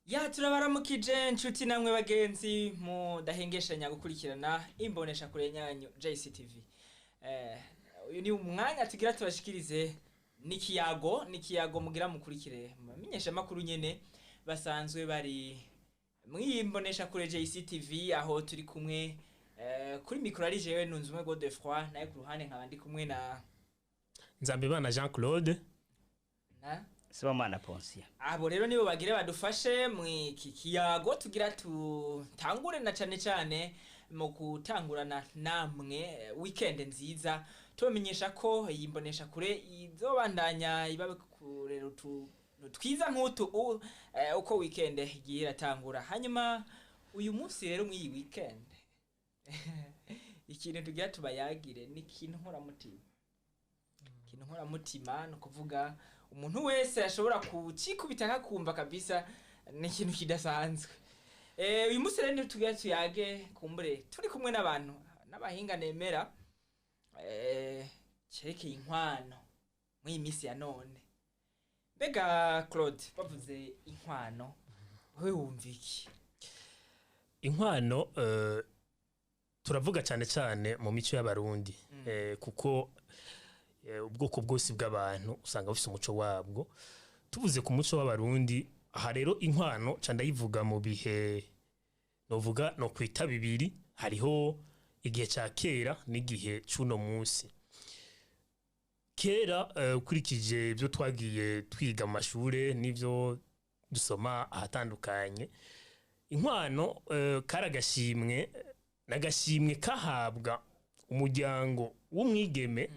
Ya, turabaramukije nshuti namwe bagenzi mudahengeshanya gukurikirana imbonesha kure nyanyu JCTV. Uyu ni umwanya tugira tubashikirize n'ikiyago, n'ikiyago mugira mukurikire mamenyesha makuru nyene basanzwe bari mwimbonesha kure JCTV, aho turi kumwe kuri micro ari jewe Nunzumwe Godefroid, naye ku ruhande nkaba ndi kumwe na Nzambimana Jean Claude na Sibomana Ponsiya. Abo rero nibo bagire badufashe mwiki kiyago tugira tutangure na cane cane mu gutangurana namwe weekend nziza, tubamenyesha ko iyi mbonesha kure izobandanya ibakurera twiza nk'utu uko weekend igiye iratangura. Hanyuma uyu munsi rero mw'iyi weekend ikintu tugira tubayagire ni ikintu nkoramutima. Ikintu nkoramutima ni ukuvuga umuntu wese ashobora kucikubita akakumva kabisa, ni ikintu kidasanzwe. Uyu munsi rero niho tugira tuyage kumbure turi kumwe n'abantu n'abahinga nemera cerekeye inkwano mw'iyi minsi ya none. Mbega Claude, bavuze inkwano wewe wumva iki? Inkwano turavuga cyane cyane mu mico y'Abarundi, kuko ubwoko bwose bw'abantu usanga bufise umuco wabwo. Tuvuze ku muco w'Abarundi aha rero inkwano ca ndayivuga mu bihe novuga no kwita bibiri, hariho igihe ca kera n'igihe c'uno munsi. Kera ukurikije ibyo twagiye twiga mu mashure n'ivyo dusoma ahatandukanye, inkwano kari agashimwe, n'agashimwe kahabwa umuryango w'umwigeme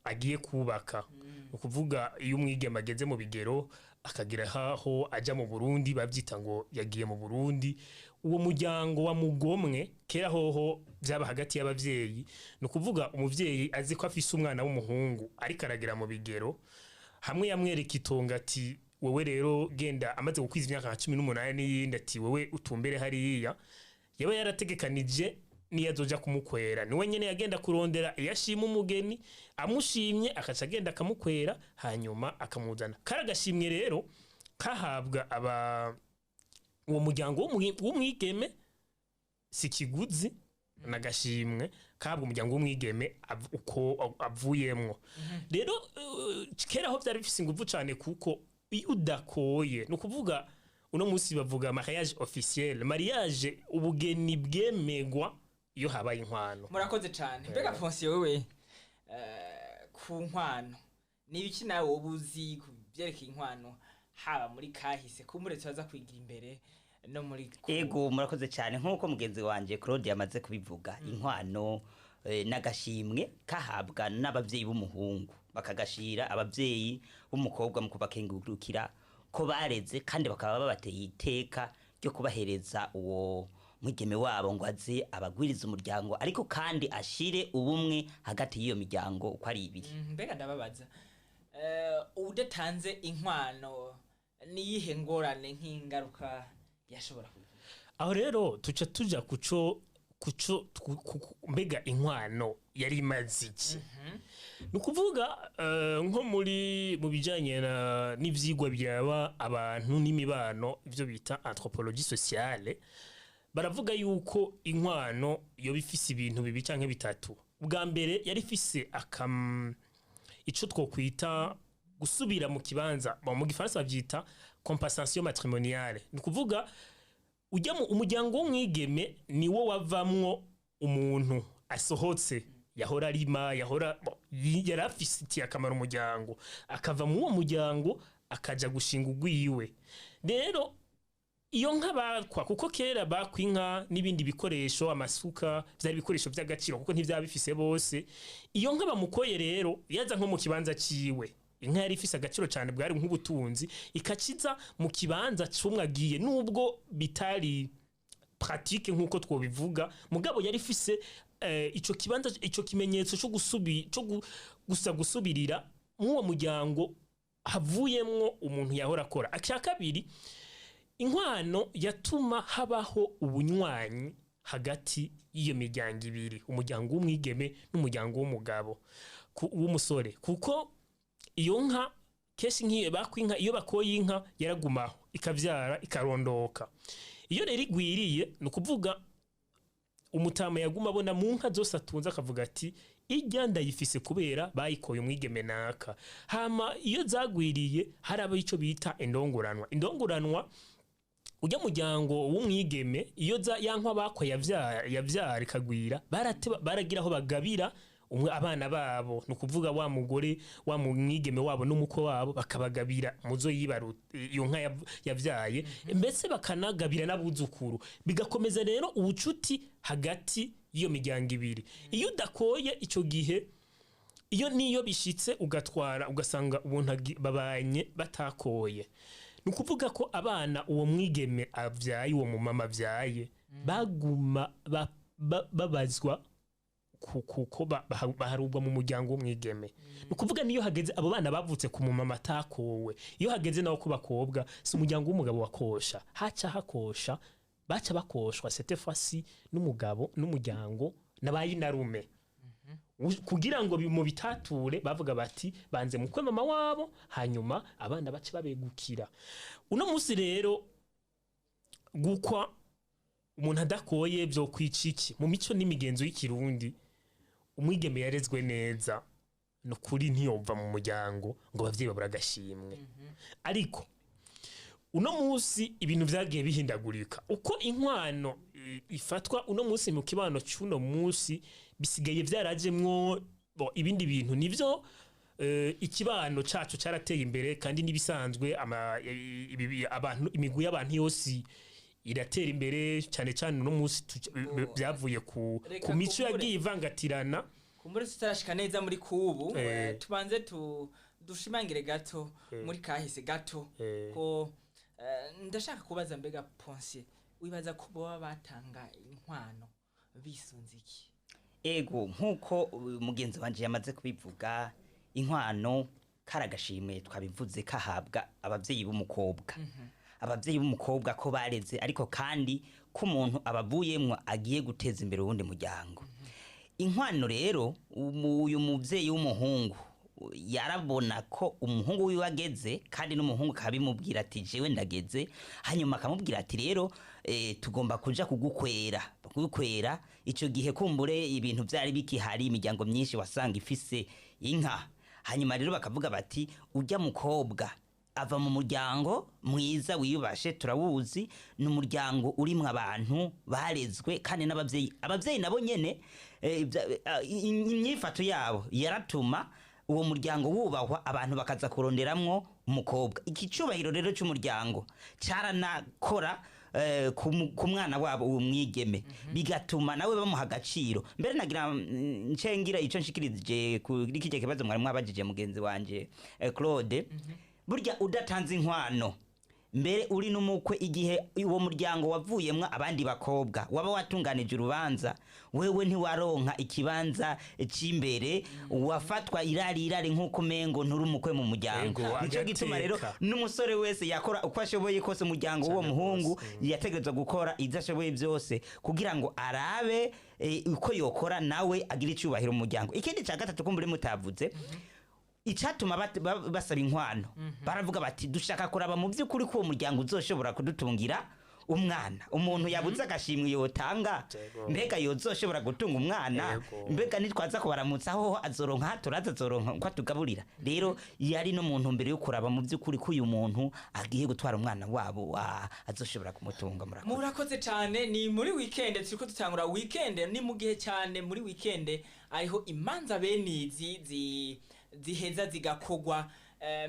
agiye kubaka. Ukuvuga iyo umwigeme ageze mu bigero akagira aho aja mu Burundi, bavyita ngo yagiye mu Burundi, uwo muryango wa mugomwe kera hoho byaba hagati y'abavyeyi. Ni ukuvuga umuvyeyi azi ko afise umwana w'umuhungu ariko aragira mu bigero, hamwe yamwereka itongo ati wewe rero genda, amaze gukwiza imyaka nka 18 n'iyindi, ati wewe utumbere hariya, yaba yarategekanije niyo azoja kumukwera. Niwe nyene yagenda kurondera iyo ashima umugeni, amushimye akaca agenda akamukwera, hanyuma akamuzana. Kari agashimwe rero kahabwa aba uwo muryango w'umwigeme, si kiguzi n'agashimwe kahabwa umuryango w'umwigeme uko avuyemwo. Rero kera ho vyari bifise inguvu cane, kuko iyo udakoye, ni ukuvuga uno munsi bavuga mariage officiel, mariage ubugeni bwemegwa iyo habaye inkwano. Murakoze cane. Mbega Ponsiyo wewe ku nkwano ni ibiki nawe woba uzi ku vyerekeye inkwano, haba muri kahise kumbure turaza kwigira imbere no muri Ego, murakoze cyane. Nk'uko mugenzi wanje Claude yamaze kubivuga, inkwano n'agashimwe kahabwa n'abavyeyi b'umuhungu, bakagashira abavyeyi b'umukobwa mu kubakengurukira ko bareze, kandi bakaba babateye iteka ryo kubahereza uwo mwigeme wabo ngo aze abagwirize umuryango, ariko kandi ashire ubumwe hagati y'iyo miryango uko ari ibiri. Mbega ndababaza, udatanze inkwano niyihe ngorane nk'ingaruka yashobora kugira? Aho rero tuca tuja kuco mbega inkwano yari imaze iki? Ni ukuvuga nko muri mu bijanye n'ivyigwa byaba abantu n'imibano, ivyo bita anthropologie sociale, baravuga yuko inkwano yoba ifise ibintu bibiri canke bitatu. Ubwa mbere yari ifise ico twokwita gusubira mu kibanza, mu gifaransa bavyita compensation matrimoniale. Ni ukuvuga ujya mu umuryango w'umwigeme niwo wavamwo umuntu asohotse, yahora arima, yahora yari afitiye akamaro umuryango, akava mu uwo muryango akaja gushinga ugwiwe. Rero iyo nka bakwa, kuko kera bakwa inka n'ibindi bikoresho, amasuka, vyari ibikoresho vy'agaciro kuko ntivyaba bifise bose. Iyo nka bamukoye rero yaza nko mu kibanza ciwe, inka yari ifise agaciro cyane, bwari nk'ubutunzi, ikaciza mu kibanza c'umwagiye, nubwo bitari pratique nkuko twobivuga, mugabo yari ifise ico kibanza, ico kimenyetso cyo gusa gusubirira mw'uwo muryango havuyemwo umuntu yahora akora. Icya kabiri, inkwano yatuma habaho ubunywanyi hagati y'iyo miryango ibiri, umuryango w'umwigeme n'umuryango w'umugabo w'umusore, kuko iyo nka Kenshi nk'iyo bakwa inka, iyo bakoye inka yaragumaho ikavyara, ikarondoka. Iyo rero igwiriye, ni ukuvuga umutama yaguma abona mu nka zose atunze, akavuga ati: "Ijya ndayifise kubera bayikoye umwigeme naka." Hama iyo zagwiriye, haraba ico bita indongoranwa. Indongoranwa, ujya muryango w'umwigeme, iyo za ya nka bakwa yavyara ikagwira, baragira aho bagabira umwe abana babo, ni ukuvuga wa mugore wa mwigeme wabo n'umukwe wabo, bakabagabira muzo yibaru iyo nka yavyaye, mbese bakanagabira n'abuzukuru. Bigakomeza rero ubucuti hagati y'iyo miryango ibiri. Iyo udakoye ico gihe, iyo niyo bishitse ugatwara, ugasanga ubuntu babanye batakoye, ni ukuvuga ko abana uwo mwigeme avyaye, uwo mumama avyaye, baguma babazwa kuko baharugwa mu muryango w'umwigeme. Ni ukuvuga niyo hageze abo bana bavutse ku mumama atakowe, iyo hageze naho ku bakobwa, si umuryango w'umugabo wakosha, haca hakosha, baca bakoshwa cette fois-ci n'umugabo n'umuryango n'abayinarume, kugira ngo mu bitature. Bavuga bati: "Banze mukwe mama wabo, hanyuma abana bace babegukira." Uno munsi rero, gukwa umuntu adakoye byo kwica iki mu mico n'imigenzo y'Ikirundi? Umwigeme yarezwe neza, ni ukuri ntiyova mu muryango ngo abavyeyi babura agashimwe. Ariko uno munsi ibintu vyagiye bihindagurika. Uko inkwano ifatwa uno munsi mu kibano c'uno munsi, bisigaye vyarajemwo bo ibindi bintu. Nivyo, ikibano cacu carateye imbere, kandi n'ibisanzwe abantu, imigwi y'abantu yose iratera imbere, cyane cyane uno munsi byavuye Reka ku mico kumbure. yagiye ivangatirana. Kumbure tutarashika neza muri kubu, tubanze dushimangire gato muri kahise gato, ko ndashaka kubaza: mbega Ponsier, wibaza ko boba batanga inkwano bisunze iki? Ego, nk'uko mugenzi wanje yamaze kubivuga, inkwano kari agashimwe, twabivuze, kahabwa abavyeyi b'umukobwa, abavyeyi b'umukobwa ko bareze, ariko kandi ko umuntu abavuyemwo agiye guteza imbere uwundi muryango. Inkwano rero, uyu muvyeyi w'umuhungu yarabona ko umuhungu wiwe ageze, kandi n'umuhungu akabimubwira ati: "Jewe ndageze." Hanyuma akamubwira ati: "Rero tugomba kuja kugukwera." Kugukwera ico gihe, kumbure ibintu vyari bikihari, imiryango myinshi wasanga ifise inka. Hanyuma rero bakavuga bati: "Ujya mukobwa ava mu muryango mwiza wiyubashe, turawuzi, ni umuryango urimwo abantu barezwe." Kandi n'abavyeyi, abavyeyi nabo nyene, imyifato yabo yaratuma uwo muryango wubahwa, abantu bakaza kuronderamwo umukobwa. Iki cubahiro rero c'umuryango caranakora ku mwana wabo uwo mwigeme, bigatuma nawe bamuha agaciro. Mbere nagira ncengira ico nshikirije kuri kirya kibazo mwari mwabajije mugenzi wanje Claude. Burya udatanze inkwano, mbere uri n'umukwe, igihe uwo muryango wavuyemwo abandi bakobwa waba watunganije urubanza, wewe ntiwaronka ikibanza c'imbere, wafatwa irari irari, nk'uko umengo nturi umukwe mu muryango. Yego, Nico gituma rero agateka. n'umusore wese yakora uko ashoboye kose, umuryango w'uwo Cane muhungu gose. yategerezwa gukora ibyo ashoboye byose kugira ngo arabe uko yokora nawe agira icyubahiro mu muryango. Ikindi cya gatatu kumbure mutavuze, icatuma basaba inkwano, baravuga bati: "Dushaka kuraba mu by'ukuri ko uwo muryango uzoshobora kudutungira umwana." Umuntu yabuze agashimwe yotanga, Yego. mbega yozoshobora gutunga umwana? Yego. Mbega nitwaza kubaramutsa hoho azoronka, turaza azoronka uko atugaburira? Rero yari no mu ntumbero yo kuraba mu by'ukuri ko uyu muntu agiye gutwara umwana wabo azoshobora kumutunga. Murakoze. Murakoze cyane. Ni muri weekend, turiko dutangura weekend, ni mu gihe cyane muri weekend ariho imanza bene izi ziheza zigakogwa.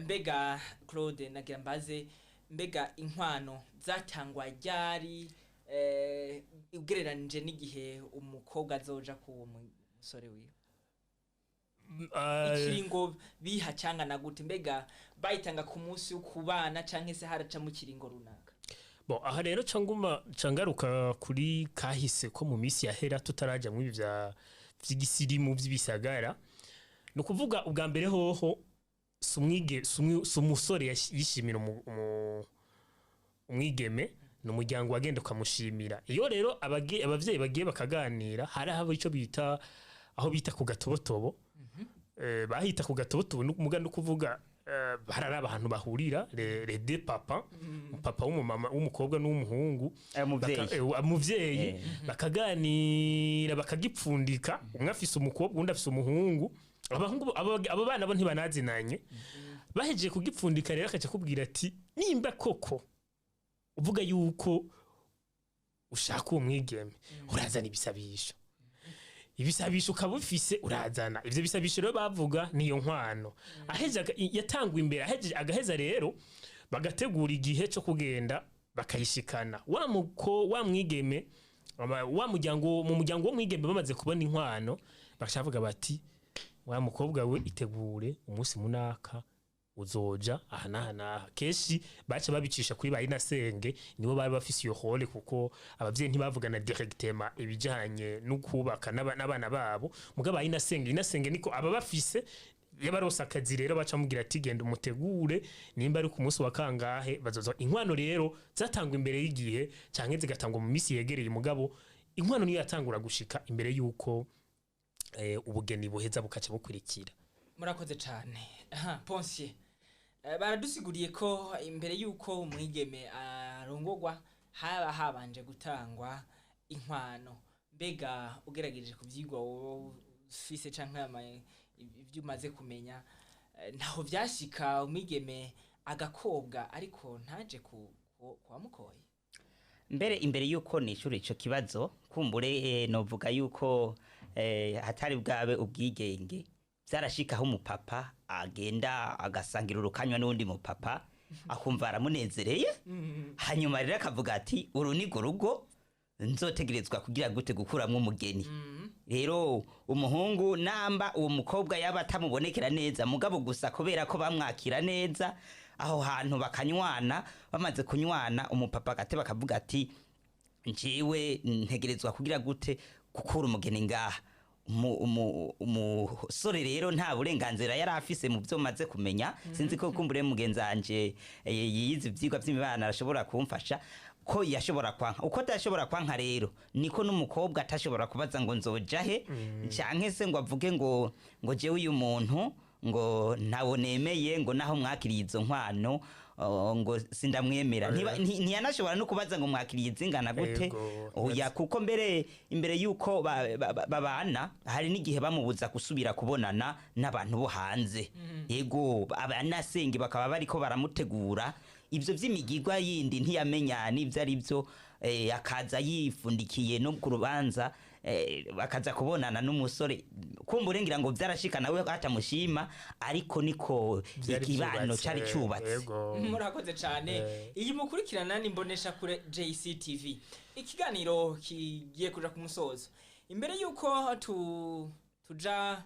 Mbega Claude, nagira mbaze: mbega inkwano zatangwa ryari, ugereranije n'igihe umukobwa azoja ku uwo musore wiwe? Ikiringo biha cangana gute? Mbega bayitanga ku munsi wo kubana, canke se haraca mu kiringo runaka? Bon, aha rero canguma cangaruka kuri kahise ko mu minsi yahera, tutaraja mu ibi vya vy'igisirimu vy'ibisagara. Ni ukuvuga ubwa mbere hoho si umusore yishimira umwigeme, ni umuryango wagenda ukamushimira. Iyo rero abavyeyi bagiye bakaganira, hari aho ico bita, aho bita ku gatobotobo, bahita ku gatobotobo, muga no kuvuga Harari abantu bahurira, les deux papa, papa w'umumama w'umukobwa n'uw'umuhungu. Umuvyeyi. Umuvyeyi. Bakaganira, bakagipfundika. Umwe afise umukobwa, undi afise umuhungu. Abahungu abo bana bo ntibanazinanye. Bahejeje kugipfundika rero, akaca akubwira ati: "Nimba koko uvuga yuko ushaka uwo mwigeme, urazana ibisabisho." Ibisabisho ukaba ufise, urazana ivyo bisabisho. Rero bavuga niyo nkwano. Aheje yatangwa imbere, aheje agaheza rero bagategura igihe cyo kugenda bakayishikana wa muko wa mwigeme, wa muryango. Mu muryango w'umwigeme bamaze kubona inkwano, bakavuga bati: "Wa mukobwa we, itegure, umunsi munaka uzoja aha n'aha n'aha." Kenshi baca babicisha kuri ba inasenge, nibo bari bafise iyo rôle, kuko abavyeyi ntibavugana directement ibijanye no kubaka n'abana babo. Mugabo ba inasenge, inasenge niko aba bafise yabarose akazi. Rero baca mubwira ati: "Genda umutegure, nimba ari ku munsi wa kangahe bazoza." Inkwano rero zatangwa imbere y'igihe canke zigatangwa mu minsi yegereye, mugabo inkwano niyo yatangura gushika imbere yuko ubugeni buheza bukaca bukurikira. Murakoze cane. Aha Ponsier, baradusiguriye ko imbere y'uko umwigeme arongogwa haba habanje gutangwa inkwano. Mbega ugerageje kuvyigwa wowe ufise canke ibyo umaze kumenya, ntaho vyashika umwigeme agakobwa ariko ntaje ku wamukoye? Mbere, imbere yuko nishura ico kibazo, kumbure novuga yuko hatari bwabe ubwigenge, vyarashikaho umupapa agenda agasangira urukanywa n'uwundi mupapa, akumva aramunezereye, hanyuma rero akavuga ati: "Uru ni rugo nzotegerezwa kugira gute gukuramwo umugeni." Rero umuhungu namba uwo mukobwa yaba atamubonekera neza, mugabo gusa kubera ko bamwakira neza aho hantu bakanywana, bamaze kunywana, umupapa agate bakavuga ati: "Njyewe ntegerezwa kugira gute gukura umugeni ngaha." Umusore rero nta burenganzira yari afise mu byo maze kumenya. Sinzi ko kumbure mugenzi wanje yize ivyigwa vy'imibano arashobora kumfasha ko yashobora kwanka. Uko atashobora kwanka rero, niko n'umukobwa atashobora kubaza ngo nzoja he, canke se ngo avuge ngo jewe uyu muntu ngo ntawo nemeye, ngo naho mwakiriye izo nkwano, oh, ngo sindamwemera. Ntiyanashobora no kubaza ngo mwakiriye izingana gute. Oya, kuko mbere imbere yuko babana, hari n'igihe bamubuza gusubira kubonana n'abantu bo hanze. Yego, abanasenge bakaba bariko baramutegura ibyo by'imigigwa yindi, ntiyamenya n'ibyo ari byo, akaza yifundikiye no ku rubanza, bakaza kubonana n'umusore. Kumbure ngira ngo byarashika nawe atamushima, ariko niko Vyari ikibano vyubatse, cari cubatse. Murakoze cyane. Iyi mukurikirana ni imbonesha kure JCTV. Ikiganiro kigiye kuja ku musozo. Imbere yuko tuja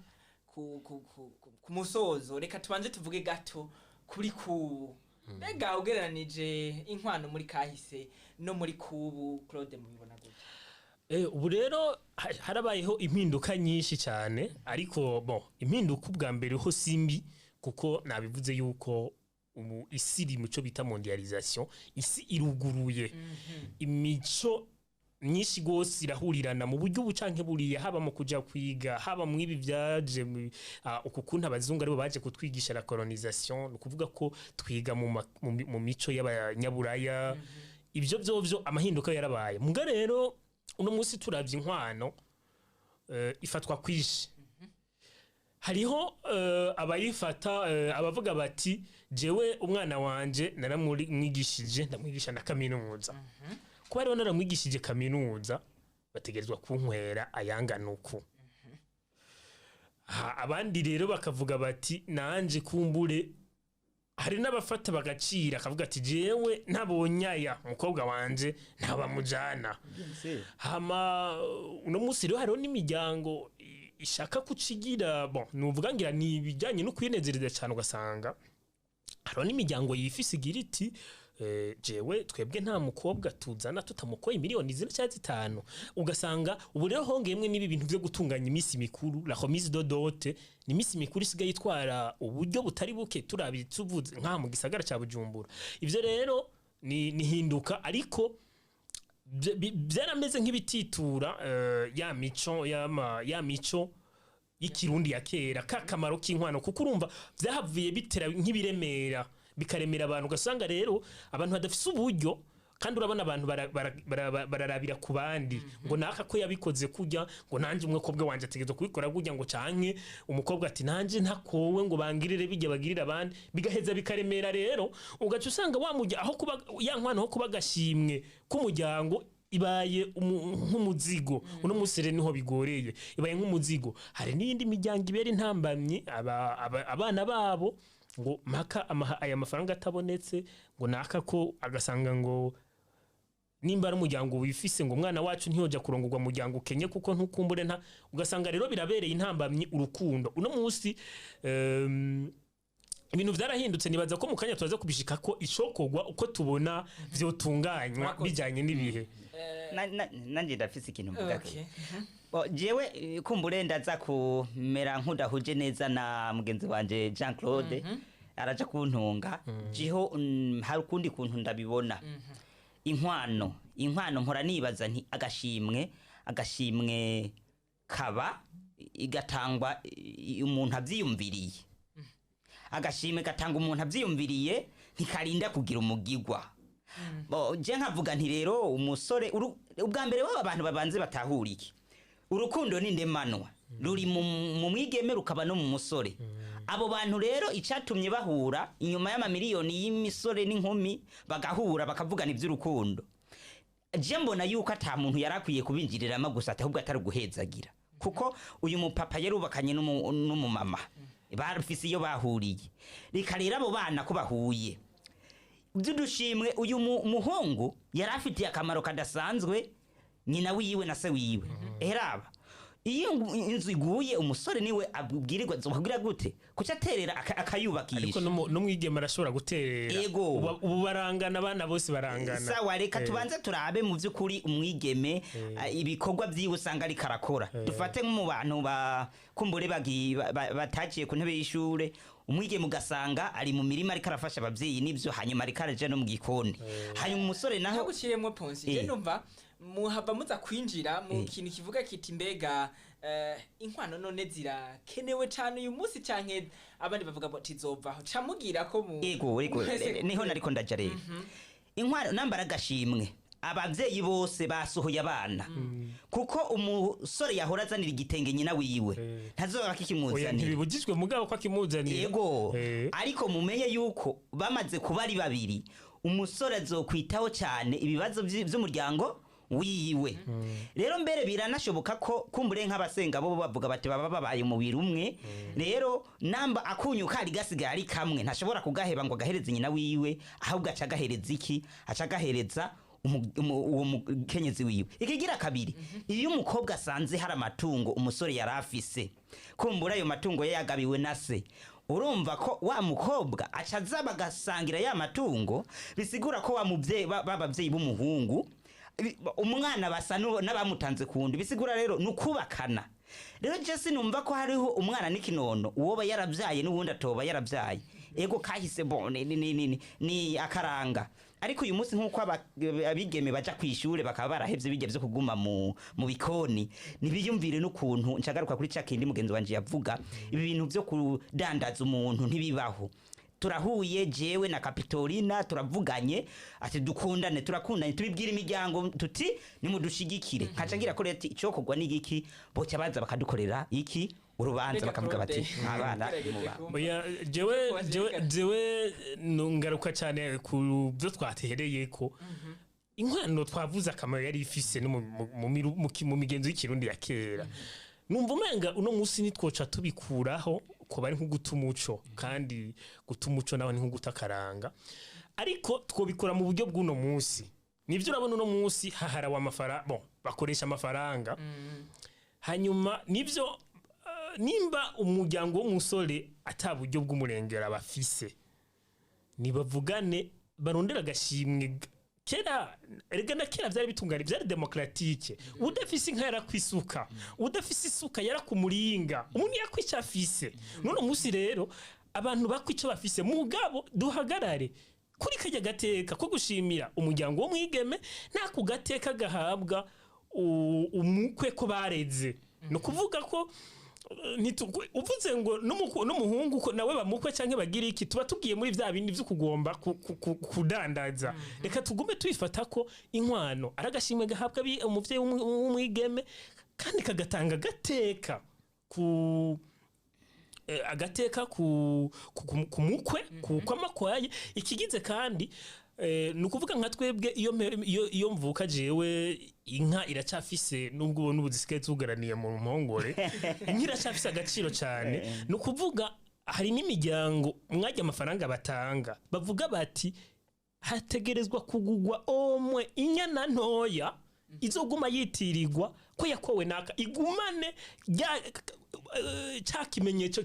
ku musozo, reka tubanze tuvuge gato kuri kubu. Mbega ugereranije inkwano muri kahise no muri kubu, Claude, mubibona gute? Ubu rero harabayeho impinduka nyinshi cyane, ariko bon, impinduka ubwa mbere ho simbi, kuko nabivuze yuko ubu isi iri mu cyo bita mondialisation, isi iruguruye, imico myinshi gose irahurirana mu buryo ubu canke buriya, haba mu kuja kwiga, haba mu ibi vyaje uku kuntu abazungu aribo baje kutwigisha la colonisation, ni ukuvuga ko twiga mu mico y'abanyaburaya. Ibyo vyovyo amahinduka yarabaye. Muga rero uno munsi turavye inkwano, ifatwa kwishi. Hariho abayifata, abavuga bati: "Jewe umwana wanje naramwigishije, ndamwigisha na kaminuza, kuba rero naramwigishije kaminuza bategerezwa kunkwera ayangana uku." Ha, abandi rero bakavuga bati: "Nanje kumbure." Hari n'abafata bagacira, akavuga ati: "Jewe ntabonye aya, umukobwa wanje ntabamujana." Hama uno munsi rero hariho n'imiryango ishaka kucigira, bon, nuvuga ngira ni ibijyanye no kwinezereza cyane, ugasanga hariho n'imiryango yifise igira iti: "Jewe twebwe nta mukobwa tuzana tutamukoye miliyoni 4 cyangwa 5." Ugasanga ubu rero hongeyemwe n'ibi bintu byo gutunganya iminsi mikuru, la remise de dot, ni iminsi mikuru isigaye itwara uburyo butari buke, turabi tuvuze nka mu gisagara cya Bujumbura. Ivyo rero ni hinduka, ariko byarameze nk'ibititura ya mico. y'ikirundi ya kera, ka kamaro k'inkwano, kuko urumva vyahavuye bitera nk'ibiremera, bikaremera abantu, ugasanga rero abantu badafise uburyo, kandi urabona abantu bararabira ku bandi, ngo naka ko yabikoze kurya, ngo nanje umukobwa wanje ategerezwa kubikora kurya, ngo canke umukobwa ati nanje ntakowe ngo bangirire bijya bagirira abandi, bigaheza bikaremera. Rero ugaca usanga wa murya aho kuba ya nkwano, aho kuba agashimwe k'umuryango, ibaye nk'umuzigo. Uno munsi rero niho bigoreye, ibaye nk'umuzigo. Hari n'iyindi miryango ibera intambamyi abana babo, ngo mpaka aya mafaranga atabonetse, ngo naka ko agasanga ngo nimba ari umuryango wifise, ngo umwana wacu ntiyoja kurongorwa mu muryango ukenye, kuko ntukumbure nta. Ugasanga rero birabereye intambamyi urukundo. Uno munsi ibintu vyarahindutse, nibaza ko mu kanya turaza kubishika ko icokorwa uko tubona vyotunganywa Murakoze. bijanye n'ibihe. Nanje ndafise ikintu mvuga. Bo, jewe kumbure ndaza kumera nk'udahuje neza na mugenzi wanje Jean Claude, araja kuntunga. Jeho hari ukundi kuntu ndabibona. Inkwano mpora nibaza nti agashimwe kaba igatangwa umuntu avyiyumviriye. Agashimwe gatanga umuntu avyiyumviriye, ntikarinda kugira umugigwa. Bo, je nkavuga nti rero umusore ubwa mbere waba abantu babanze batahura iki: urukundo ni ndemanwa, ruri mu mwigeme, rukaba no mu musore. Abo bantu rero icatumye bahura inyuma y'amamiliyoni y'imisore n'inkumi, bagahura bakavugana iby'urukundo, je mbona yuko ata muntu yari akwiye kubinjiriramo gusa, ahubwo atari uguhezagira, kuko uyu mupapa yarubakanye n'umumama, bafise iyo bahuriye. Reka rero abo bana ko bahuye by'udushimwe, uyu muhungu yari afitiye akamaro kadasanzwe nyina wiwe na se wiwe. Eraba iyo inzu iguye, umusore niwe abwirirwa zobabwira gute kuca aterera akayubakisha. Ariko n'umwigeme arashobora guterera. Ego. Ubu barangana, abana bose barangana. Sawa, reka tubanze turabe mu by'ukuri umwigeme ibikorwa byiwe usanga ariko arakora. Dufate nko mu bantu ba kumbure bataciye ku ntebe y'ishure, umwigeme ugasanga ari mu mirima ariko arafasha ababyeyi n'ibyo, hanyuma ariko araja no mu gikoni, hanyuma umusore naho Ntaguciriyemwo Ponsi, je numva muhava muza kwinjira mu kintu kivuga kiti mbega inkwano none zirakenewe cane uyu munsi, canke abandi bavuga bati tizovaho, ca mugira ko mu Ego, mwese. Niho nariko ndaja rero. Inkwano nambara agashimwe, abavyeyi bose basohoye abana, kuko umusore yahora azanira igitenge nyina wiwe, ntazoba Oya, akikimuzanira. Ntibibujijwe mugabo ko akimuzanira. Yego, ariko mumenye yuko bamaze kuba ari babiri, umusore azokwitaho cyane ibibazo vy'umuryango wiwe. Rero mbere biranashoboka ko kumbure nk'abasenga bo bavuga bati baba babaye umubiri umwe. Rero namba akunyu kari gasigaye ari kamwe, ntashobora kugaheba ngo agahereze nyina wiwe, ahubwo aca agahereza iki? Aca agahereza uwo mukenyezi wiwe. Ikigira kabiri, iyo umukobwa asanze hari amatungo umusore yari afise, kumbura ayo matungo ye yagabiwe na se, urumva ko wa mukobwa aca aza bagasangira ya matungo. Bisigura ko wa muvyeyi babavyeyi b'umuhungu umwana basa n'abamutanze kundi. Bisigura rero ni ukubakana. Rero je sinumva ko hariho umwana n'ikinono, uwoba yarabyaye n'uwundi atoba yarabyaye. Ego, kahise bo ni akaranga, ariko uyu munsi nk'uko abigeme baja kw'ishure bakaba barahevye bijya vyo kuguma mu bikoni, ntibiyumvire n'ukuntu nshagaruka kuri ca kindi mugenzi wanje yavuga, ibi bintu vyo kudandaza umuntu ntibibaho. Turahuye jewe na Kapitolina, turavuganye ati dukundane, turakundanye, tubibwira imiryango tuti nimudushigikire. Nkaca ngira ko rero icokorwa n'igiki, boca baza bakadukorera iki, urubanza, Reka bakavuga bati Claude. abana Gerageze muba kumva. Oya, jewe ngaruka cyane ku byo twatereye ko inkwano twavuze akamaro yari ifise no mu migenzo y'ikirundi ya kera. Numva umenga uno munsi nitwoca tubikuraho ko bari nko guta umuco, kandi guta umuco nawe ni nko guta akaranga, ariko twobikora mu buryo bw'uno munsi. Nivyo, urabona uno munsi haharawe amafaranga, bon, bakoresha amafaranga. Hanyuma nivyo, nimba umuryango w'umusore ata buryo bw'umurengera bafise, nibavugane barondera agashimwe. Kera erega na kera vyari bitunganye, vyari démocratique. Udafise inka yarakwisuka, udafise isuka yarakumuringa, umuntu yakwica afise. None munsi rero abantu bakwica bafise, mugabo duhagarare kuri kajya gateka ko gushimira umuryango w'umwigeme nako gateka gahabwa umukwe ko bareze. Ni ukuvuga ko Uvuze ngo n'umuhungu ko nawe bamukwe canke bagira iki, tuba tugiye muri vya bindi vyo kugomba kudandaza. Reka tugume tubifata ko inkwano ari agashimwe gahabwa umuvyeyi w'umwigeme, kandi kagatanga agateka ku agateka ku mukwe, ku kwamakwaye ikigize. Kandi ni ukuvuga nka twebwe iyo mvuka jewe, inka iracafise, nubwo ubona ubu zisigaye zugaraniye mu mpongore, inka iracafise agaciro cyane. Ni ukuvuga hari n'imiryango mwajya amafaranga batanga bavuga bati hategerezwa kugugwa omwe inyana ntoya izoguma yitirirwa ko yakowe naka, igumane ca kimenyetso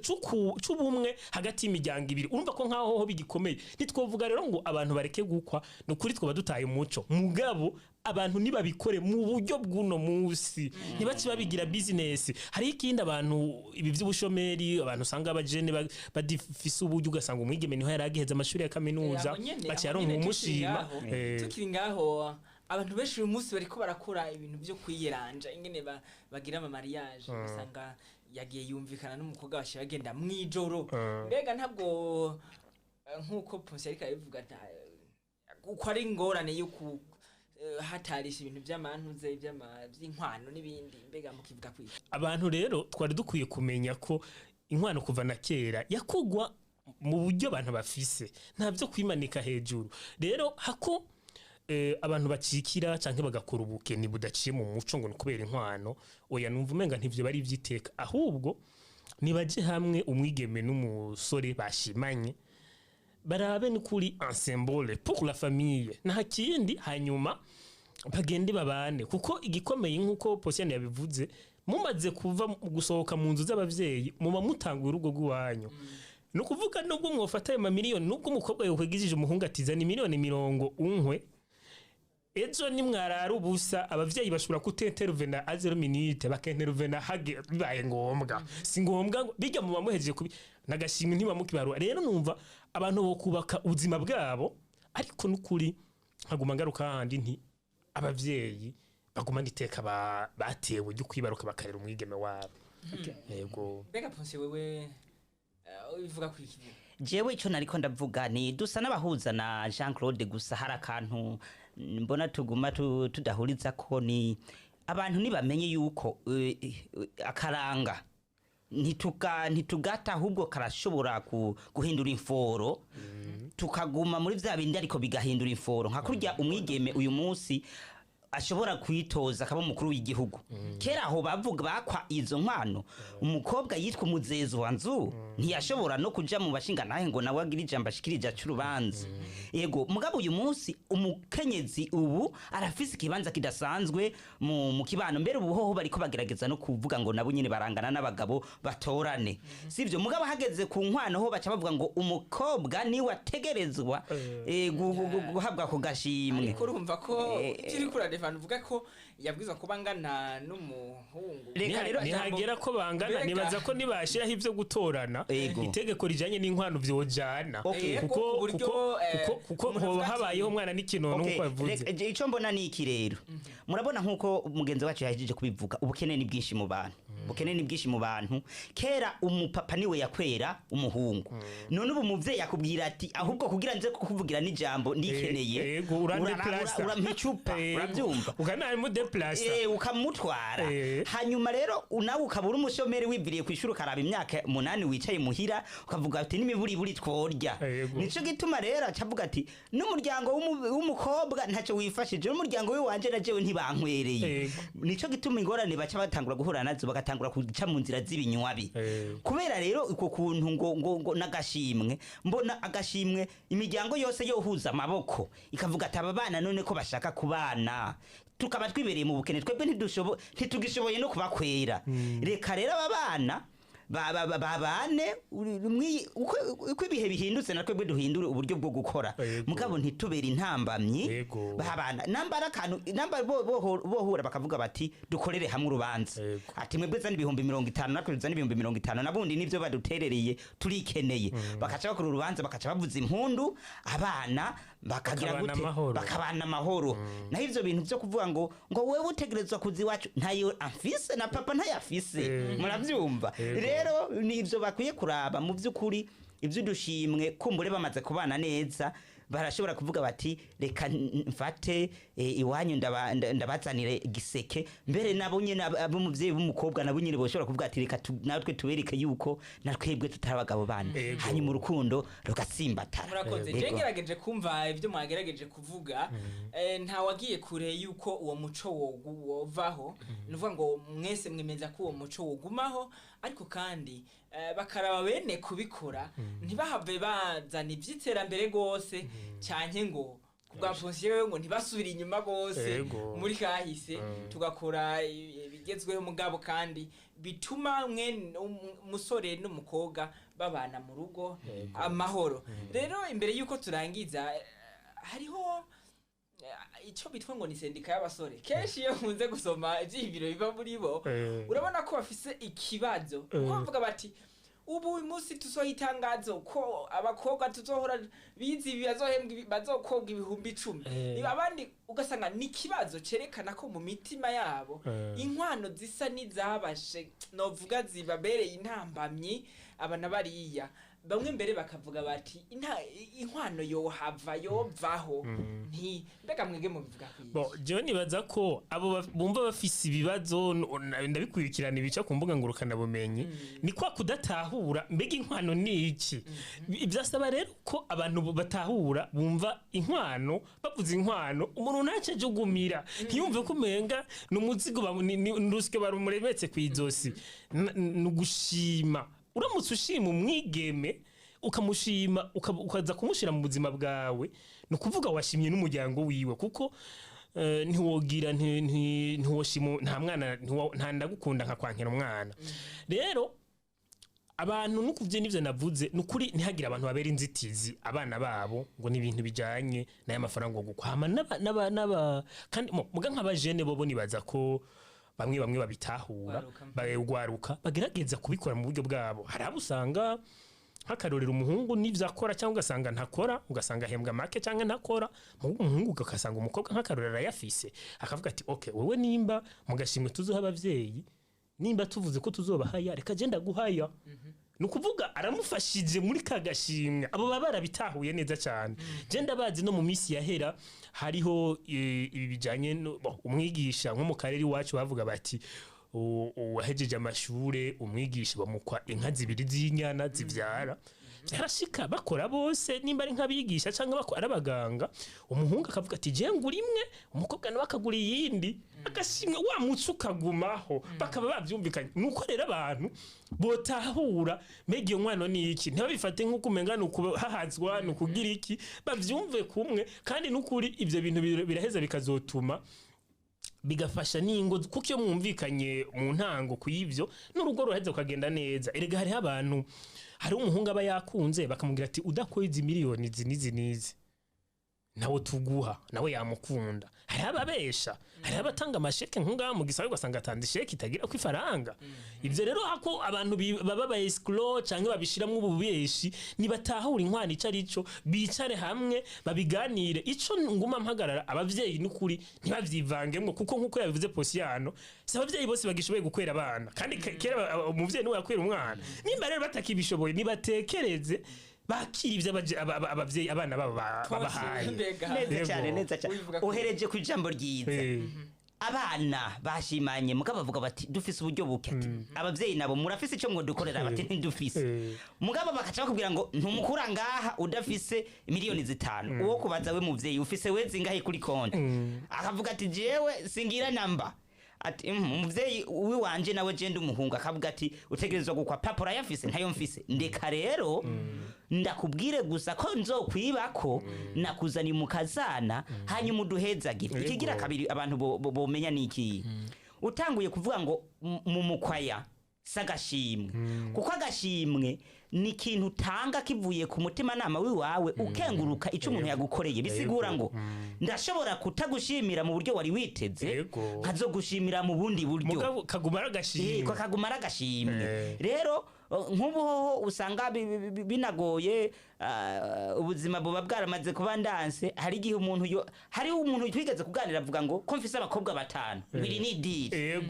c'ubumwe hagati y'imiryango ibiri. Urumva ko nkaho ho bigikomeye. Ntitwovuga rero ngo abantu bareke gukwa, ni ukuri twaba dutaye umuco. Mugabo abantu nibabikore mu buryo bw'uno munsi, ntibace babigira business. Hari ikindi, abantu ibi by'ubushomeri, abantu usanga abajene badifise uburyo, ugasanga umwigeme niho yari agiheza amashuri ya kaminuza, Aho nyene, baciye aho aronka nyene tukiri umushima. ngaho, tukiri ngaho, abantu benshi uyu munsi bariko barakora ibintu byo kwiyeranja ingene bagira ama mariage, ugasanga yagiye yumvikana n'umukobwa, bashyira bagenda mw'ijoro. Mbega ntabwo nk'uko Ponsi ariko arabivuga, uko ari ingorane yo ku hatarisha ibintu by'amantuze by'inkwano n'ibindi, mbega mukivuga kwiki? Abantu rero twari dukwiye kumenya ko inkwano kuva na kera yakugwa mu buryo abantu bafise, nta byo kwimanika hejuru. Rero hako abantu bacikira canke bagakora ubukeni budaciye mu muco ngo ni kubera inkwano, oya, numva umenga ntivyo bari ivy'iteka. Ahubwo nibaje hamwe, umwigeme n'umusore bashimanye, barabe ni kuri un symbole pour la famille, nta kindi, hanyuma bagende babane. Kuko igikomeye, nk'uko Posiyani yabivuze, mumaze kuva gusohoka mu nzu z'abavyeyi, muba mutanguye urugo rw'iwanyu. Ni ukuvuga nubwo mwofata ayo mamiliyoni, nubwo umukobwa yokwegijije umuhungu ati zana miliyoni 20 unkwe, ejo nimwarara ubusa abavyeyi bashobora kutintervena à zéro minute, bakintervena hage bibaye ngombwa. Si ngombwa ngo bijya mu bamuhejeje kubi nagashimwe ntibamukibarura. Rero numva abantu bo kubaka ubuzima bwabo, ariko nukuri nkaguma ngaruka handi nti abavyeyi bagumana iteka batewe ryo kwibaruka bakarera umwigeme wabo. Yego. Mbega Ponsi, wewe ubivuga kwiki? Jewe ico nariko ndavuga ni dusa n'abahuza na Jean Claude, gusa hari akantu mbona tuguma tudahuriza ko ni abantu nibamenye yuko akaranga ntitugata, ahubwo karashobora guhindura imforo, tukaguma muri vya bindi ariko bigahindura imforo, nka kurya umwigeme uyu munsi ashobora kwitoza akaba umukuru w'igihugu. Kera aho bavuga bakwa izo nkwano, umukobwa yitwa umuzezo wa nzu ntiyashobora no kuja mu bashinga nahe ngo nawe agire ijambo ashikirije aca urubanza. Yego, mugabo uyu munsi umukenyezi ubu arafise ikibanza kidasanzwe mu kibano. Mbere ubu hoho bariko bagerageza no kuvuga ngo nabo nyene barangana n'abagabo, batorane, sivyo? Mugabo hageze ku nkwano ho baca bavuga ngo umukobwa niwe ategerezwa guhabwa ako gashimwe. Ariko urumva ko ivyo uriko uradefana uvuga ko yabwirizwa kuba angana n'umuhungu. Reka rero Nihagera ko bangana, nibaza ko nibashiraho ivyo gutorana, itegeko rijanye n'inkwano vyojana. Yego, Kuko ku buryo, kuko umuntu hoba avuga ati- habayeho umwana n'ikinono, nk'uko yavuze. Ico mbona ni iki rero, murabona nk'uko mugenzi wacu yahejeje kubivuga, ubukene ni bwinshi mu bantu, ubukene ni bwinshi mu bantu. Kera umupapa niwe yakwera umuhungu, none ubu umuvyeyi akubwira ati ahubwo kugira nze kukuvugira n'ijambo ndikeneye Yego, urandeplasa. Urampa icupa. Urabyumva? Ukanamudeplasa. Ukamutwara. Hanyuma rero nawe ukaba uri umushomeri, wiviriye ku ishuri, ukaraba imyaka 8 wicaye muhira, ukavuga ati n'imiburiburi tworya. Nico gituma rero acavuga ati n'umuryango w'umukobwa ntacyo wifashije, n'umuryango w'iwanje na jewe ntibankwereye. Nico gituma ingorane baca batangura guhura nazo, bagatangura guca mu nzira z'ibinywabi. Kubera rero uko kuntu ngo n'agashimwe, mbona agashimwe imiryango yose yohuza amaboko ikavuga ati aba bana none ko bashaka kubana, tukaba twibereye mu bukene, twebwe ntitugishoboye no kubakwera, reka rero aba bana. babane uko ibihe bihindutse, natwe bwe duhindure uburyo bwo gukora. Yego. Mugabo ntitubere intambamyi. Yego. Babana namba ari akantu namba bohura bakavuga bati dukorere hamwe urubanza. Yego. Ati mwebwe zana 50,000, natwe tuzana 50,000, nabundi nivyo baduterereye turikeneye. Bakaca bakora urubanza, bakaca bavuza impundu, abana bakagira Bakabana gute? Amahoro. Bakabana amahoro. Naho ivyo bintu vyo kuvuga ngo wewe utegerezwa kuza iwacu, ntayo amfise na papa ntayafise. Muravyumva? Yego. Rero ni ivyo bakwiye kuraba mu vy'ukuri. Ivy'udushimwe, kumbure bamaze kubana neza, barashobora kuvuga bati reka mfate iwanyu ndabazanire giseke. Mbere nabo nyene ab'umuvyeyi b'umukobwa nabo nyene boshobora kuvuga ati reka natwe tubereke yuko natwebwe tutari abagabo bana. Yego. Hanyuma urukundo rugatsimbatara. Murakoze. Yego. Je ngerageje kumva ibyo mwagerageje kuvuga, nta wagiye kure yuko uwo muco wovaho. Ni ukuvuga ngo mwese mwemeza ko uwo muco wogumaho, ariko kandi bakaraba bene kubikora ntibahave bazana iby'iterambere rwose cyane, ngo kubwa fonsiyo ngo ntibasubire inyuma rwose Yego. muri kahise, tugakora ibigezweho, mugabo kandi bituma mwe umusore n'umukobwa babana mu rugo amahoro. Rero imbere y'uko turangiza, hariho icyo bitwa ngo ni sendika y'abasore. Kenshi iyo nkunze gusoma ibyiyumviro biva muri bo, urabona ko bafise ikibazo, kuko bavuga bati ubu uyu munsi tusohoye itangazo ko abakobwa tuzohora bize ibi bazohembwa bazokobwa 10,000. Niba abandi ugasanga ni ikibazo cerekana ko mu mitima yabo inkwano zisa n'izabashe, novuga zibabereye intambamyi. Aba na bariya bamwe mbere bakavuga bati inkwano yohava yovaho. Nti mbega mwege mubivuga kwiki? Bon, jewe nibaza ko abo bumva bafise ibibazo, ndabikurikirana ibica ku mbuga ngurukanabumenyi, ni kwa kudatahura mbega inkwano ni iki. Byasaba rero ko abantu batahura, bumva inkwano. Bavuze inkwano, umuntu ntace ajugumira, ntiyumve ko umenga ni umuzigo, ni urusyo barumuremetse kw'izosi. Ni ugushima. Uramutse ushima umwigeme, ukamushima, ukaza kumushira mu buzima bwawe, ni ukuvuga washimye n'umuryango wiwe, kuko ntiwogira ntiwoshima nta mwana, nta ndagukunda nka kwankira umwana. Rero abantu nukuvye n'ivyo navuze, nukuri ntihagire abantu babera inzitizi abana babo ngo ni ibintu bijanye n'aya mafaranga ngo gukwama n'aba kandi muga nk'abajene bobo nibaza ko bamwe bamwe babitahura. Gwaruka. Bagwaruka bagerageza kubikora mu buryo bwabo. Hari abo usanga nk'akarorero umuhungu n'ivyo akora, cyangwa ugasanga ntakora, ugasanga ahembwa make cyangwa ntakora. Umuhungu ugasanga umukobwa nk'akarorero arayafise, akavuga ati okay, wowe nimba mu gashimwe tuzoha abavyeyi, nimba tuvuze ko tuzobahaya, reka je ndaguhaya. Ni ukuvuga aramufashije muri ka gashimwe. Abo baba barabitahuye neza cyane. Je ndabazi no mu minsi yahera hariho ibi bijanye bon, umwigisha nko mu karere iwacu bavuga bati uwahejeje amashure umwigisha bamukwa inka zibiri z'inyana zivyara. Byarashika bakora bose, nimba ari nk'abigisha cyangwa bakora ari abaganga, umuhungu akavuga ati je ngura imwe, umukobwa nawe akagura iyindi, agashimwe wa muco ukagumaho, bakaba bavyumvikanye. Nuko rero abantu botahura mbega iyo nkwano ni iki, ntibabifate nk'uko umenga ni ukuhahazwa, ni ukugira iki, bavyumve kumwe. Kandi n'ukuri ivyo bintu biraheza bikazotuma bigafasha n'ingo, kuko iyo mwumvikanye mu ntango ku y'ivyo, n'urugo ruheza rukagenda neza. Erega hariho abantu, hari umuhungu aba yakunze, bakamubwira ati udakoye izi miliyoni izi n'izi n'izi nawe tuguha, nawe yamukunda. Hariho ababesha, hariho abatanga amasheke nk'ungaha mu gisagara, ugasanga atanze isheke itagira ku ifaranga. Ivyo rero hako abantu baba ba escroc canke babishiramwo ububeshi, nibatahura inkwano ico arico, bicare hamwe babiganire. Ico nguma mpagarara, abavyeyi n'ukuri ntibavyivangemwo, kuko nkuko yabivuze Posiyano, si abavyeyi bose bagishoboye gukwera abana. Kandi kera umuvyeyi niwe yakwera umwana. Nimba rero batakibishoboye, nibatekereze bakira ivyo abavyeyi abana babo babahaye. Mbega. Neza Yego. cyane, neza cyane. Ubivuga ko- Uhereje ku ijambo ryiza. Abana bashimanye, mugabo bavuga bati dufise uburyo buke. Ati abavyeyi nabo murafise icyo mwodukorera? Bati ntidufise. Mugabo bakaca bakubwira ngo ntumukura ngaha udafise 5 miliyoni. Uwo kubaza we muvyeyi ufise we zingahe kuri konti? Akavuga ati jewe singira namba. Ati umuvyeyi wiwanje nawe je ndi umuhungu." Akavuga ati utegerezwa gukwa papa, urayafise? Ntayo mfise. Ndeka rero ndakubwire gusa ko nzokwibako nakuzaniye umukazana, hanyuma uduhezagire. Yego. Ikigira kabiri abantu bomenya ni iki: utanguye kuvuga ngo mu mukwaya. Si agashimwe, kuko agashimwe ni ikintu utanga kivuye ku mutimanama w'iwawe, ukenguruka icyo umuntu yagukoreye. Bisigura ngo ndashobora kutagushimira mu buryo wari witeze, nkazogushimira mu bundi buryo. Mugabo kaguma ari agashimwe. Yego, kaguma ari agashimwe. Rero nk'ubu hoho usanga binagoye, ubuzima buba bwaramaze kuba ndanse. Hari igihe umuntu hari umuntu twigeze kuganira avuga ngo ko mfise abakobwa batanu, ngo iri ni idiri.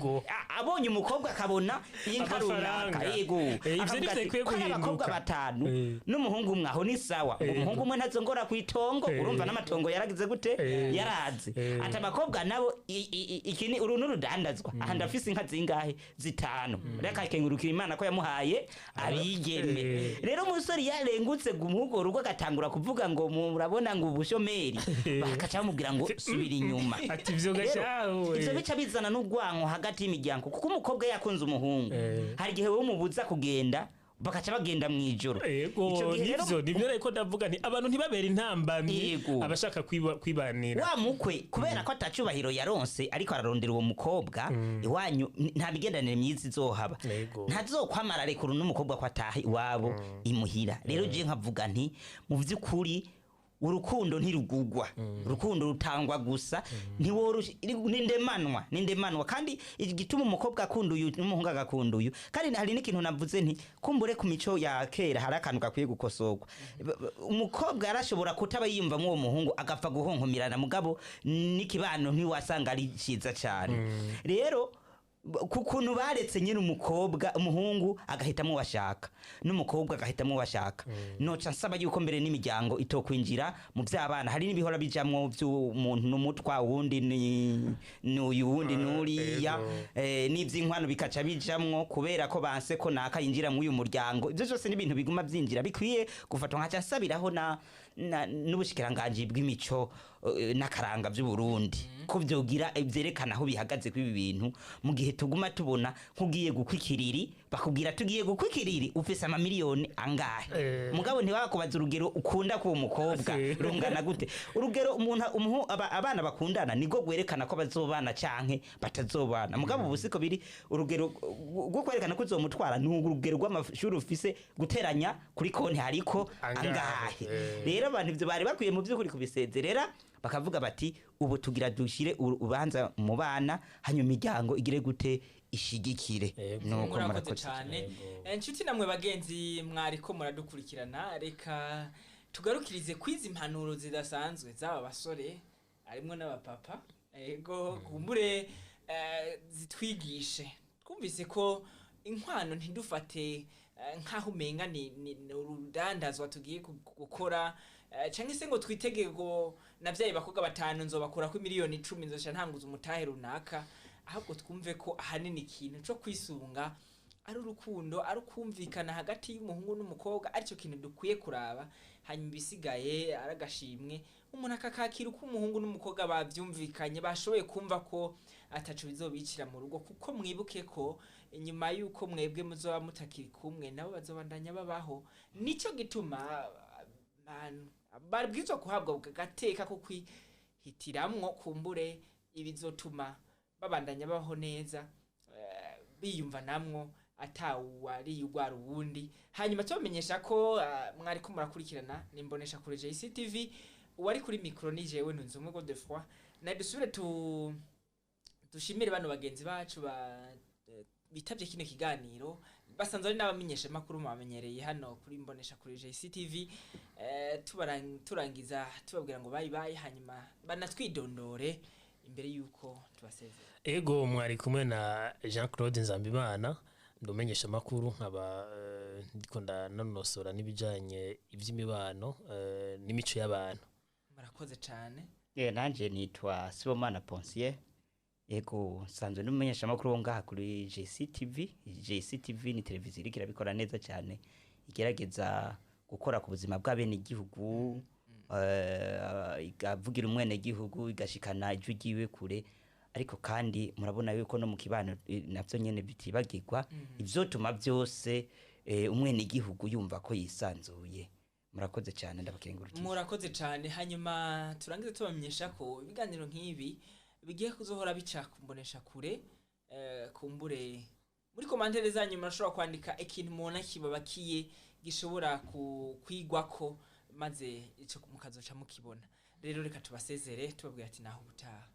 Abonye umukobwa akabona inka Amafaranga. runaka, yego. Ivyo Akavuga nivyo ati, bikwiye ko ari abakobwa guhinduka. batanu n'umuhungu umwe, aho ni sawa. Ngo umuhungu umwe ntazongora ku itongo. Urumva n'amatongo yaragize gute? Yaraze. Ati abakobwa nabo iki ni uru n'urudandazwa, aha ndafise inka zingahe? Zitanu. Reka akengurukira Imana ko yamuhaye abigeme. Rero umusore yarengutse mw'urwo rugo agatangura kuvuga ngo murabona ngo ubushomeri, bakaca bamubwira ngo subira inyuma. Ati ivyo Rero, gashawe. ivyo bica bizana n'urwanko hagati y'imiryango, kuko umukobwa yakunze umuhungu, hari igihe wowe umubuza kugenda, bakaca bagenda mw'ijoro. Ico gihe rero Nivyo, nivyo, ariko ndavuga nti abantu ntibabere intambamyi abashaka kwibanira. Wa mukwe, kubera ko atacubahiro yaronse ariko ararondera uwo mukobwa iwanyu, nta migenderanire myiza izohaba. Ntazokwamara rekuru n'umukobwa ko ataha iwabo imuhira. Rero je nkavuga nti mu vy'ukuri urukundo ntirugugwa, urukundo rutangwa gusa, nindemanwa, nindemanwa. Kandi igituma umukobwa akunda uyu n'umuhungu agakunda uyu, kandi hari n'ikintu navuze nti kumbure ku mico ya kera hari akantu gakwiye gukosorwa. Umukobwa yarashobora kutaba yiyumvamo uwo muhungu, agapfa guhonkomirana, mugabo n'ikibano ntiwasanga ari ciza cyane. Rero ku kuntu baretse nyine umukobwa, umuhungu agahitamo uwo ashaka n'umukobwa agahitamo uwo ashaka, noca nsaba yuko mbere n'imiryango itokwinjira mu by'abana. Hari n'ibihora bijamwo by'umuntu n'umutwa, uwundi ni n'uyu, uwundi n'uriya, n'iby'inkwano bikaca bijamwo kubera ko banse ko naka yinjira muri uyu muryango. Ibyo byose ni ibintu biguma byinjira bikwiye gufatwa. Nkaca nsabiraho na n'ubushikiranganji bw'imico n'akaranga by'u Burundi ko byogira byerekana aho bihagaze kuri ibi bintu, mu gihe tuguma tubona nk'ugiye gukwa ikiriri, bakubwira tugiye gukwa ikiriri ufise amamiliyoni angahe? Mugabo ntibakubaza urugero ukunda kuwo mukobwa rungana gute. Urugero umuntu abana bakundana nibwo rwerekana ko bazobana canke batazobana. Mugabo ubu siko biri. Urugero rwo kwerekana ko uzomutwara ni urugero rw'amashuri ufise, guteranya kuri konti hariko Angahe. angahe. Rero abantu ivyo bari bakwiye mu by'ukuri kubisezerera, bakavuga bati ubu tugira dushire urubanza mu bana, hanyuma imiryango igire gute? Ishigikire. Nuko Murakoze murakoze. cyane. Inshuti namwe bagenzi mwariko muradukurikirana, reka tugarukirize kwizi impanuro zidasanzwe z'aba basore harimwo n'abapapa. Ego, kumbure zitwigishe. Twumvise ko inkwano ntidufate nk'aho umenga ni urudandazwa tugiye gukora, canke se ngo twitege ngo navyaye bakobwa batanu nzobakurako miliyoni 10, nzoca ntanguza umutahe runaka. Ahubwo twumve ko ahanini ikintu co kwisunga ari urukundo, ari ukumvikana hagati y'umuhungu n'umukobwa, aricyo kintu dukwiye kuraba. Hanyuma ibisigaye ari agashimwe, umuntu akakakira uko umuhungu n'umukobwa bavyumvikanye, bashoboye kumva ko ataco bizobicira mu rugo. Kuko mwibuke ko inyuma y'uko mwebwe muzoba mutakiri kumwe, nabo bazobandanya babaho. Nico gituma abantu babwirizwa kuhabwa agateka ko kwihitiramwo kumbure ibizotuma babandanya babaho neza, biyumva namwo atawariye ugwara uwundi. Hanyuma tubamenyesha ko mwariko murakurikirana nimbonesha kuri JCTV. Uwari kuri micro ni jewe Ntunzumwe Godefroid. Na dusubire tu dushimire bano bagenzi bacu ba bitavye kino kiganiro, basanzwe ari n'abamenyesha makuru mubamenyereye hano kuri imbonesha kuri JCTV. Turangiza tubabwira ngo bye bye, hanyuma banatwidondore imbere yuko tubasezera. Ego, mwari kumwe na Jean Claude Nzambimana, ndumenyesha makuru, nkaba ndiko ndanonosora n'ibijanye ivy'imibano n'imico y'abantu. Murakoze cane. Nanje nitwa Sibomana Ponsier. Yego, nsanzwe n'umumenyeshamakuru wo ngaha kuri JCTV. JCTV ni televiziyo iriko irabikora neza cyane, igerageza gukora ku buzima bw'abenegihugu, ikavugira umwenegihugu, igashikana ijwi ryiwe kure. Ariko kandi murabona yuko no mu kibano navyo nyene bitibagirwa, ivyotuma byose umwenegihugu yumva ko yisanzuye. Murakoze cyane, ndabakengurukiye. Murakoze cyane. Hanyuma turangize tubamenyesha ko ibiganiro nk'ibi bigiye kuzohora bica kumbonesha kure, kumbure. Muri commentaire zanyu murashobora kwandika ikintu mubona kibabakiye gishobora kwigwako, maze ico mukazoca mukibona. Rero reka tubasezere tubabwira ati naho ubutaha.